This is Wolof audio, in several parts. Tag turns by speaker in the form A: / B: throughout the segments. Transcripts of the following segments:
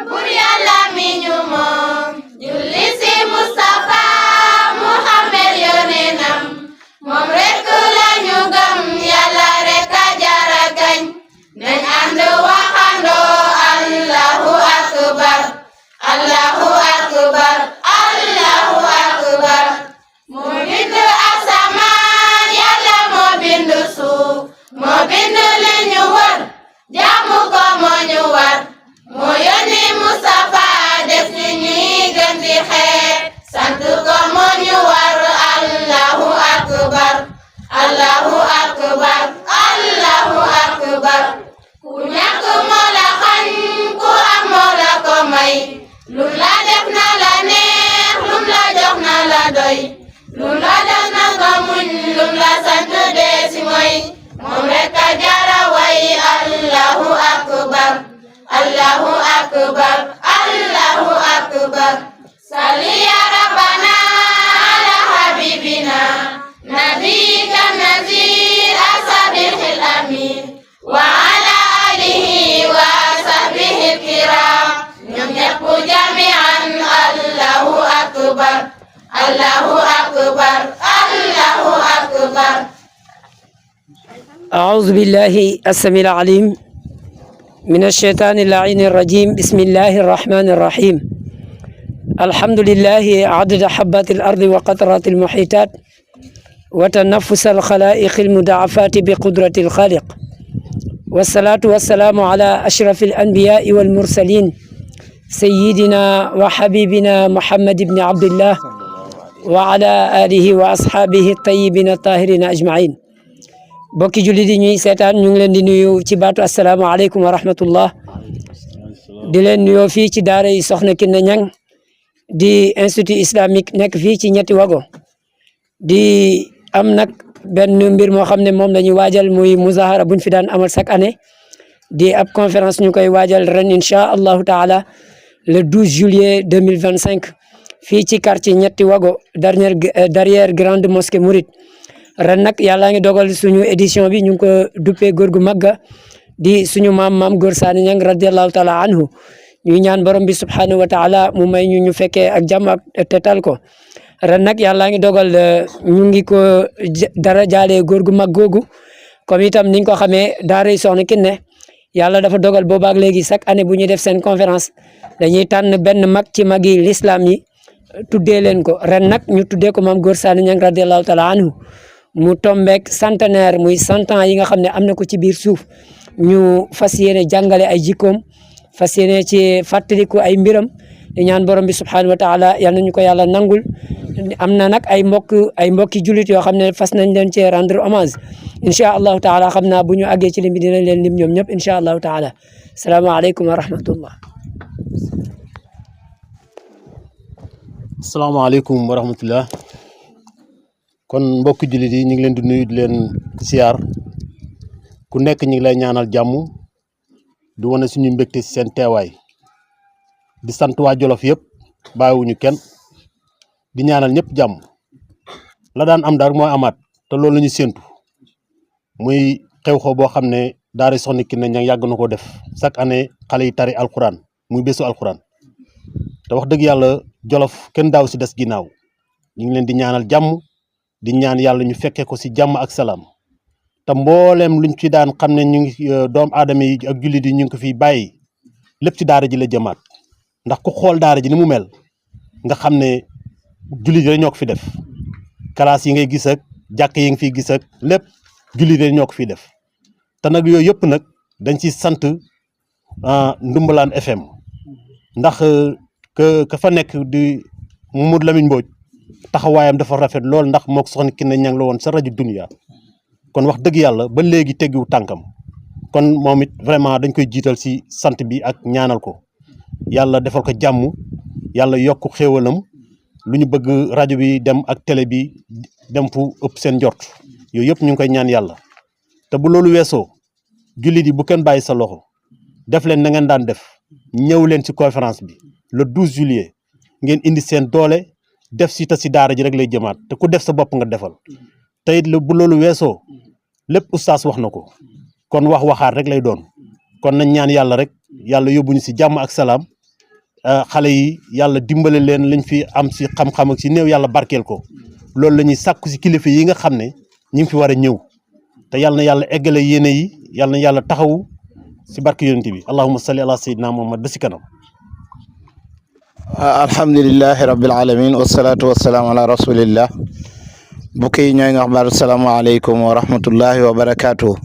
A: bur yàlla mi ñu moom julli si Mustafa Muhammad yonenam moom rek la ñu gëm yàlla rek a jara gañ nañ ànd waxandoo Allahu akbar Allahu akbar Allahu akbar moo bind asamaan yàlla moo bind suuf moo bind li ñu wër jaamu ko moo ñu war moo yónni Mustafa def ci ñuy gën di xeet sant ko moo ñu war Allahu akbar Allahu akbar Allahu akbar ku ñàkk moo la xañ ku am moo la ko may lum la def na la neex lum la jox na la doy lum la def na nga muñ lum la sant dee si mooy moom rek a jara way Allahu akbar Allahu akbar Allahu akbar salli ya rabbana ala habibina nabiyika nazir asabiqil amin wa ala alihi wa sahbihi kiram ñoom ñépp jami'an Allahu akbar Allahu akbar Allahu akbar
B: أعوذ بالله السميع العليم من الشيطان اللعين الرجيم بسم الله الرحمن الرحيم الحمد لله عدد حبات الأرض وقطرات المحيطات وتنفس الخلائق المضاعفات بقدرة الخالق والصلاة والسلام على أشرف الأنبياء والمرسلين سيدنا وحبيبنا محمد بن عبد الله وعلى آله وأصحابه الطيبين الطاهرين أجمعين bokki julli di ñuy seetaan ñu ngi leen di nuyu ci baatu asalaamaaleykum wa rahmatullah di leen nuyoo fii ci daara yi Soxna Kiné Niang di institut islamique nekk fii ci ñetti wago di am nag benn mbir moo xam ne moom la ñuy waajal muy muzahara buñ fi daan amal chaque année di ab conférence ñu koy waajal ren incha allahu taala le 12 juillet 2025 fii ci quartier ñetti wago derrière grande mosquée Mouride ren nag yàlla ngi dogal suñu édition bi ñu ngi ko duppee góor gu magga di suñu maam Góor Saane Niang radiallahu taala anhu ñu ñaan borom bi subhanahu wa taala mu may ñu fekkee ak jàmm ak tetal ko ren nag yàlla ngi dogal ñu ngi ko dara jaalee góor gu mag googu comme itam niñ ko xamee daara yi Soxna Kiné yàlla dafa dogal boobaak léegi chaque année bu ñuy def seen conférence dañuy tànn benn mag ci magi l'islam yi tuddee leen ko ren nag ñu tuddee ko maam Góor Saane Niang radiallahu taala anhu mu tombeek centenaire muy 100 ans yi nga xam ne am na ko ci biir suuf ñu fas yéene jàngale ay jikkoom fas yéene ci fàttaliku ay mbiram di ñaan borom bi subhanahu wa taala yal nañu ko yàlla nangul am na nag ay mbokki jullit yoo xam ne fas nañ leen ci rendre hommage incha allahu taala xam naa bu ñu àggee ci lim bi dinañ leen lim ñoom ñëpp incha allahu taala salaamaaleykum wa rahmatullah.
C: asalaamaaleykum wa rahmatullah. kon mbokki jullit yi ñu ngi leen di nuyu di leen siyaar ku nekk ñu ngi lay ñaanal jàmm di wane suñu mbégte ci seen teewaay di sant waa Jolof yëpp bàyyiwuñu kenn di ñaanal ñëpp jàmm la daan am daal mooy amaat te loolu la ñu séentu muy xew-xew boo xam ne daara Soxna Kiné Niang yàgg na ko def chaque année xale yi tari alxuraan muy bésu alxuraan te wax dëgg yàlla Jolof kenn daaw si des ginnaaw ñu ngi leen di ñaanal jàmm. di ñaan yàlla ñu fekkee ko ci jàmm ak salaam te mbooleem luñ ci daan xam ne ñu ngi doomu aadama yi ak jullit yi ñu ngi ko fiy bàyyi lépp ci daara ji la jëmaat ndax ku xool daara ji ni mu mel nga xam ne jullit yi ñoo ko fi def classe yi ngay gis ak jàkk yi nga fiy gis ak lépp jullit yi ñoo ko fiy def te nag yooyu yëpp nag dañ ci sant Ndoumbelane FM ndax ka fa nekk di Mamadou Lamine Mbodj taxawaayam dafa rafet lool ndax moo ko Soxna Kiné Niang la woon sa rajo Dunia kon wax dëgg yàlla ba léegi teggiwu tànkam kon moom it vraiment dañ koy jiital ci sant bi ak ñaanal ko yàlla defal ko jàmm yàlla yokk xéewalam lu ñu bëgg rajo bi dem ak télé bi dem fu ëpp seen njort yooyu yëpp ñu ngi koy ñaan yàlla te bu loolu weesoo jullit yi bu kenn bàyyi sa loxo def leen na ngeen daan def ñëw leen ci conférence bi le 12 juillet ngeen indi seen doole def si ta si daara ji rek lay jëmaat te ku def sa bopp nga defal te it bu loolu weesoo lépp oustaz wax na ko kon waxaat rek lay doon kon nañ ñaan yàlla rek yàlla yóbbuñu si jàmm ak salaam xale yi yàlla dimbale leen lañ fi am si xam-xam ak si néew yàlla barkeel ko loolu la ñuy sàkku si kilifa yi nga xam ne ñu ngi fi war a ñëw te yàlla na yàlla eggale yéene yi yàlla na yàlla taxawu si barke yonent bi allahumma salli ala sayyidina muhammad ba si kanam.
D: alhamdulillahi rabbil alamin wasalaatu wasalaamu ala rasulillah mbokk yi ñooy nga xam baatu salaamaaleykum wa rahmatullahi wa barakaatu.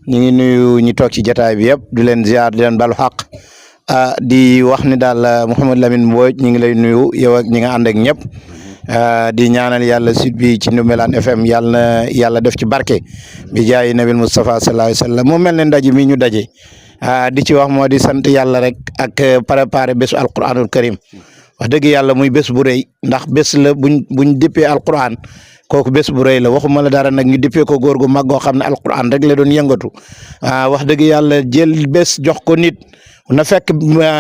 D: ñu ngi nuyu ñi toog ci jataay bi yëpp di leen ziar di leen balu xaq di wax ni daal Mouhamed Lamine Mbodj ñu ngi lay nuyu yow ak ñi nga ànd ak ñëpp di ñaanal yàlla site bi ci Ndoumbelane FM yàlla na yàlla def ci barke bi jaayi nabil Moustapha sallallahu alayhi wa sallam mu mel ne ndaje mi ñu daje di ci wax moo di sant yàlla rek ak préparer bésu alquranul karim wax dëgg yàlla muy bés bu rëy ndax bés la buñ dippee alquran kooku bés bu rëy la waxuma la dara nag ñu dippee ko góor gu mag goo xam ne alquran rek la doon yëngatu wax dëgg yàlla jël bés jox ko nit na fekk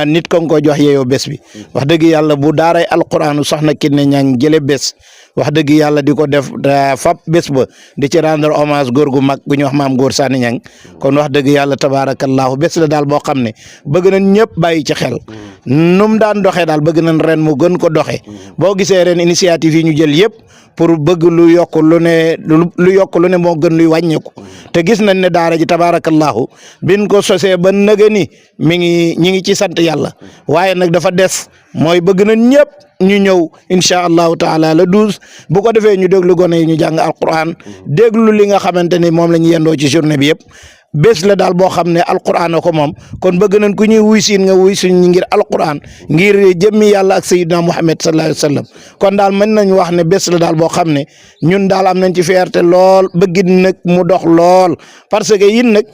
D: nit ko nga ko jox yeeyoo bés bi wax dëgg yàlla bu daaray alquranu soxna Kiné Niang jële bés wax dëgg yàlla di ko def fab bés ba di ci rendre hommage góor gu mag gu ñu wax maam Góor Sani Niang kon wax dëgg yàlla tabarakallahu bés la daal boo xam ne bëgg nañ ñëpp bàyyi ci xel num daan doxee daal bëgg nañ ren mu gën ko doxee boo gisee ren initiative yi ñu jël yëpp pour bëgg lu yokk lu ne moo gën luy wàññeeku te gis nañ ne daara ji tabarakallahu bin ko sosee ba nëga ni ñi ngi ci sant yàlla waaye nag dafa des mooy bëgg nañ ñëpp ñu ñëw incha allahu taala le 12 bu ko defee ñu déglu gone yi ñu jàng alquran déglu li nga xamante ni moom la ñu yendoo ci journée bi yëpp bés la daal boo xam ne alquran ko moom kon bëgg nañ ku ñuy wuy siin nga wuy suñ ngir alquran ngir jëmmi yàlla ak sayyidina Muhammad sallallahu alayhi wa sallam kon daal mën nañ wax ne bés la daal boo xam ne ñun daal am nañ ci fierté lool bëggit nag mu dox lool parce que yin nag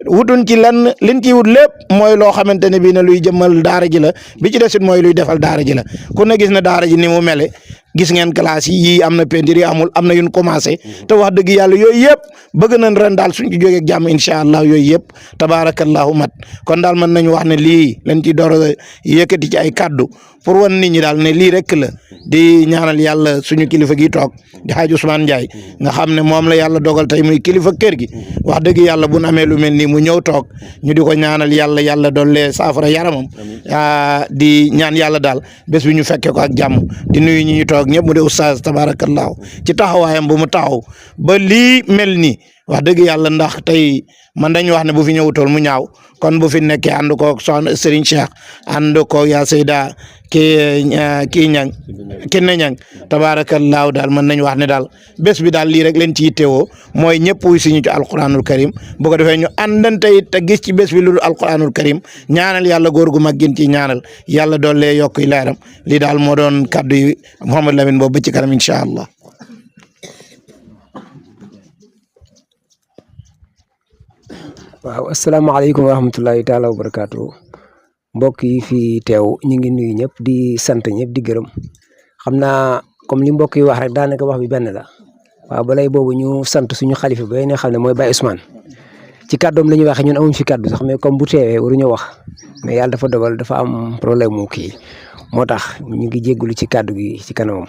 D: wutuñ ci lenn liñ ci wut lépp mooy loo xamante ne bii ne luy jëmmal daara ji la bi ci desit mooy luy defal daara ji la ku ne gis na daara ji ni mu mele gis ngeen classe yi am na peinture yi amul am na yuñ commencé te wax dëgg yàlla yooyu yëpp bëgg nañ ren daal suñ ci jógee ak jàmm incha allah yooyu yëpp tabaarakallahu mat kon daal mën nañu wax ne lii lañ ci door a yëkkati ci ay kaddu pour wan nit ñi daal ne lii rek la di ñaanal yàlla suñu kilifa gi toog di Hadj Ousmane Ndiaye nga xam ne moom la yàlla dogal tey muy kilifa kër gi wax dëgg yàlla bu nu amee lu mel nii mu ñëw toog ñu di ko ñaanal yàlla doole saafara yaramam di ñaan yàlla daal bés bi ñu fekkee ko ak jàmm di nuyu ñi ñu toog ñëpp mu di oustaz tabarakallahu ci taxawaayam bu mu taxaw ba lii mel nii wax dëgg yàlla ndax tey man dañu wax ne bu fi ñëwutoon mu ñaaw kon bu fi nekkee ànd koog soxna Serigne Cheikh ànd koog yaa Seyda Kiné Niang tabaarakallaahu daal mën nañu wax ne daal bés bi daal lii rek leen ci yittewoo mooy ñëpp wuy suñu ci alquranul karim bu ko defee ñu àndante it te gis ci bés bi lu alquranul karim ñaanal yàlla góor gu mag gin ci ñaanal yàlla doole yokk leeram lii daal moo doon kaddu yi Mouhamed Lamine boobu ba ci kanam incha allah.
B: waaw asalaamaaleykum wa rahmatullahi taala wa barakaatu mbokk yi fii teew ñu ngi nuyu ñëpp di sant ñëpp di gërëm xam naa comme li mbokk yi wax rek daanaka wax bi benn la waaw balay boobu ñu sant suñu xalifa ba nga xam ne mooy Baye Ousmane ci kàddoom la ñuy waxee ñun amuñ fi kàddu sax mais comme bu teewee waruñu wax mais yàlla dafa dogal dafa am problème mu kii moo tax ñu ngi jéggulu ci kàddu gi ci kanamam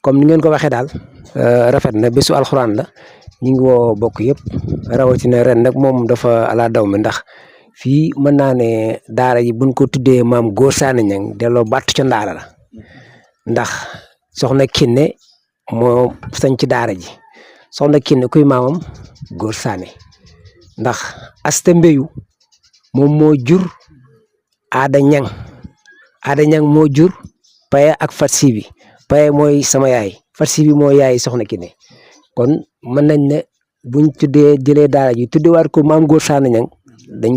B: comme ni ngeen ko waxee daal rafet na bésu alxuraan la. ñu ngi woo bokk yëpp rawatina ren nag moom dafa ala daw mi ndax fii mën naa ne daara ji buñ ko tuddee maam Góor Sani Niang delloo battu ca ndaara la ndax soxna Kiné moo sañ ci daara ji soxna Kiné kuy maamam Góor Sani ndax Asta Mbeyu moom moo jur Aada Niang moo jur Paye ak Fat Sibi Paye mooy sama yaay Fat Sibi moo yaay soxna Kiné kon mën nañ ne buñ jëlee daara ji tuddewaat ko maam Góor Sani Niang dañ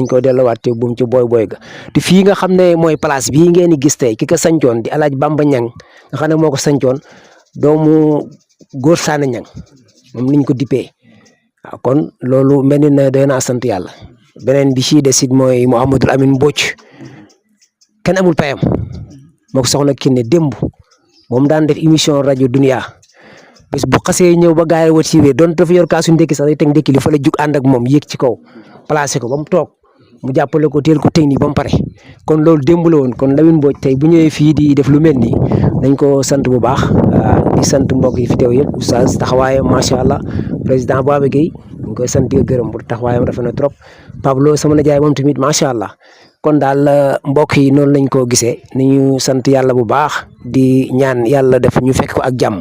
B: ko delluwaat te buum ci booy ga te fii nga xam ne mooy place bii ngeen di gis tey ki ko sancoon di Alaaji Bamba Niang nga xam ne moo ko sancoon doomu Góor Sani Niang moom niñ ko dippee waaw kon loolu mel ni ne doy naa sant yàlla beneen bi ci des it mooy Mouhamadou Amine Mbodj kenn amul payam moo ko soxna Kiné démb moom daan def émission rajo Dunia bis bu xasee ñëw ba gaay wat si wee doon dafa yor kaasu ndekki sax day teg ndekki li fa la jug ànd ak moom yéeg ci kaw placé ko ba mu toog mu jàppale ko teel ko technique ba mu pare kon loolu démb la woon kon Lamine Mbodj tey bu ñëwee fii di def lu mel nii dañ ko sant bu baax di sant mbokk yi fi teew yëpp oustaz taxawaayam macha allah président Baba Gueye ñu koy sant di gërëm bu taxawaayam rafet na trop Pablo sama nijaay moom tamit macha allah kon daal mbokk yi noonu lañ ko gisee ni ñu sant yàlla bu baax di ñaan yàlla def ñu fekk ko ak jàmm